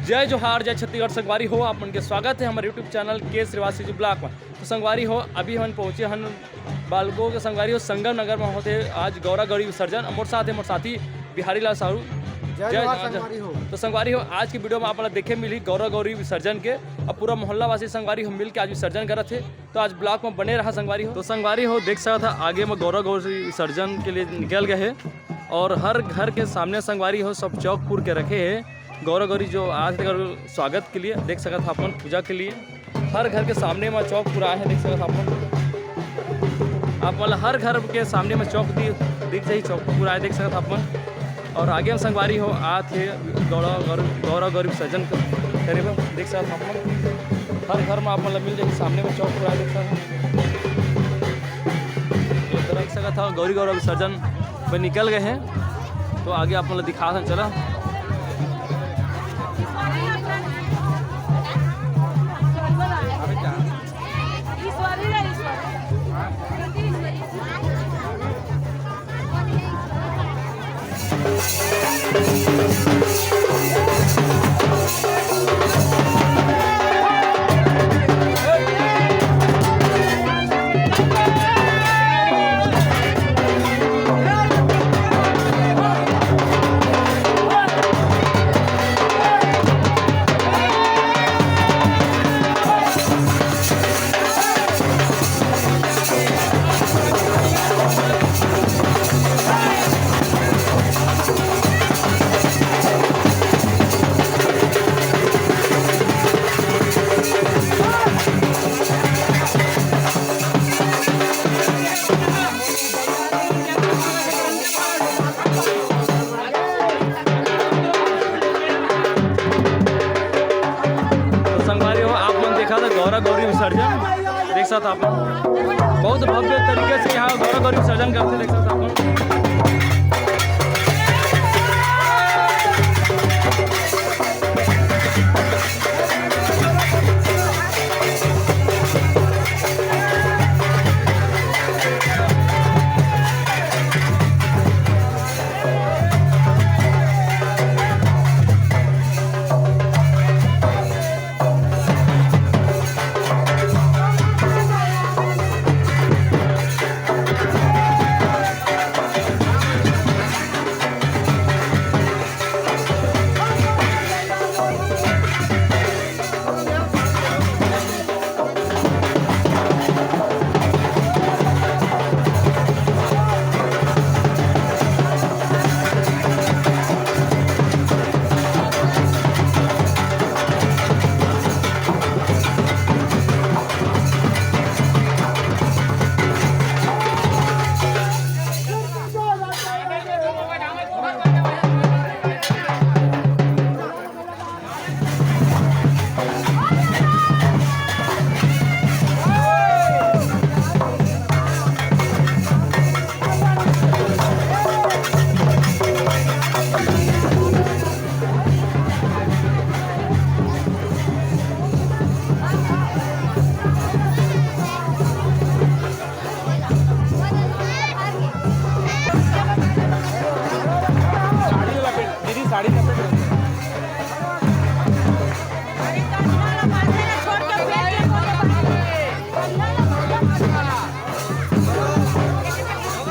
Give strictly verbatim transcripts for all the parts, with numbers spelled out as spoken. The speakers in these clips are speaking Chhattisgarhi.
जय जोहार, जय छत्तीसगढ़। संगवारी हो, आप मन के स्वागत हे हमर YouTube चैनल के श्रीवास जी ब्लॉग में। तो संगवारी हो, अभी हमन पहुँचे हन बालको के। संगवारी हो, संगम नगर में होथे आज गौरा गौरी विसर्जन। मोर साथ हे मोर साथी बिहारी लाल साहू। जय जय जोहार जय। संगवारी हो। तो संगवारी हो, आज की वीडियो में आप मन ला देखे मिलही गौरा गौरी विसर्जन के। अब पूरा मोहल्ला वासी संगवारी हो मिल के आज विसर्जन करत हे। तो आज ब्लॉग में बने रहा संगवारी हो। तो संगवारी हो, देख सकत हा आगे में गौरा गौरी विसर्जन के लिए निकल गए हे और हर घर के सामने संगवारी हो सब चौक पुर के रखे हे। गौरा गौरी जो आज तेकर स्वागत के लिए देख सकत हा अपन, पूजा के लिए हर घर के सामने में चौक पुराए हे। देख सकत हा अपन, आप मन ला हर घर के सामने में चौक दि-, दिख जाही, चौक पुराए देख सकत हा अपन। और आगे में संगवारी हो आत हे गौरा गौर-, गौरा गौरी विसर्जन क-, करे बर। देख सकत हा अपन, हर घर में आप मन ला मिल जाही, सामने में चौक पुराए देख सकत हा। देख सकत हा गौरी गौरा विसर्जन में निकल गए हे। तो आगे आप मन ला दिखात हन, चला। तो संगवारी हो, आप मन देखा था गौरा गौरी विसर्जन, देख सकत हा आप, बहुत भव्य तरीके से यहाँ गौरा गौरी विसर्जन करते, देख सकत हा आप।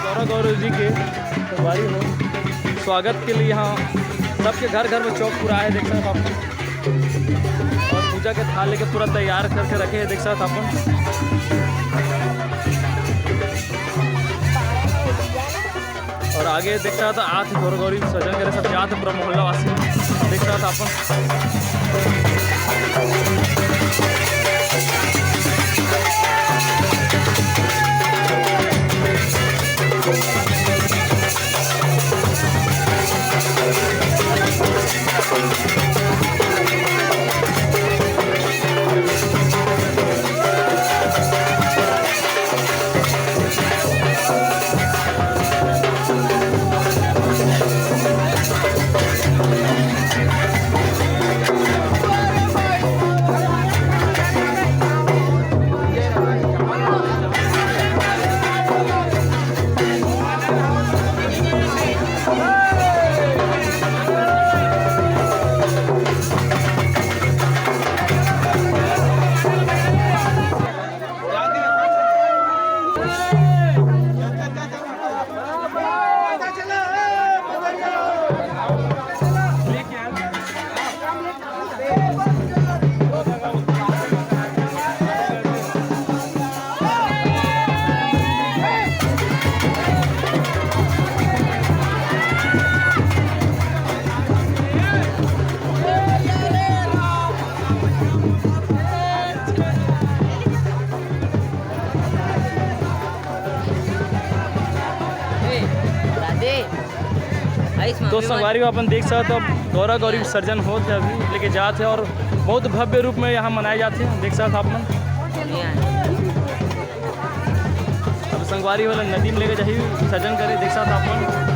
गौरा गौरी जी के संगवारी हो, स्वागत के लिए यहाँ सबके घर घर में चौक पुराए हे, देख सकत हा आप। और पूजा के थाल लेके पूरा तैयार करके रखे हे, देख सकत हा अपन। और आगे देख सकत हा आत गौरा गौरी विसर्जन करे सब जात पूरा मोहल्ला वासी, देख सकत हा अपन। तो संगवारी हो, अपन देख सकत हो, गौरा गौरी विसर्जन होत हे, अभी लेके जात हे और बहुत भव्य रूप में यहाँ मनाए जात हे। देख सकत हो आप मन, अब संगवारी हो ला नदी में लेके जाही विसर्जन करे। देख सकत हो आप मन।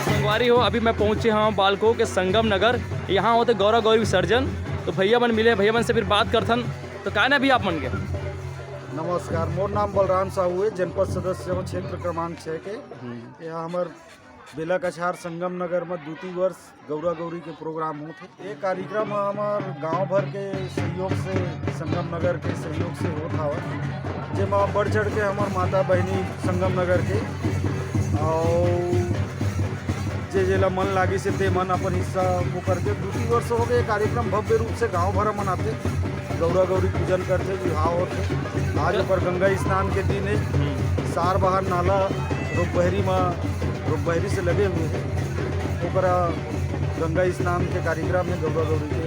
संगवारी हो, अभी मैं पहुंचे हूँ बालको के संगम नगर। यहाँ होथे गौरा गौरी विसर्जन। तो भैया मन मिले, भैया मन से फिर बात करथन। तो का नाम हे भैया आप मन के? नमस्कार, मोर नाम बलराम साहू हे, जनपद सदस्य हूँ क्षेत्र क्रमांक छः के। यहाँ हमर बेला कछार संगम नगर में दूती वर्ष गौरा गौरी के प्रोग्राम होत हे। ये कार्यक्रम हमर गांव भर के सहयोग से, संगम नगर के सहयोग से होत हवय, जेमा बढ़ चढ़ के हमर माता बहिनी संगम नगर के अउ जे जेला मन लागिस हे ते मन अपन हिस्सा वो करके। दूती वर्ष हो गए, ये कार्यक्रम भव्य रूप से गांव भर मनाथे, गौरा गौरी पूजन करथे, विवाह होथे। आज ओकर गंगा स्नान के दिन हे। सार बहार नाला रोगबहरी में, रोगबहरी से लगे हुए हे, ओकरा गंगा स्नान के कार्यक्रम हे गौरा गौरी के।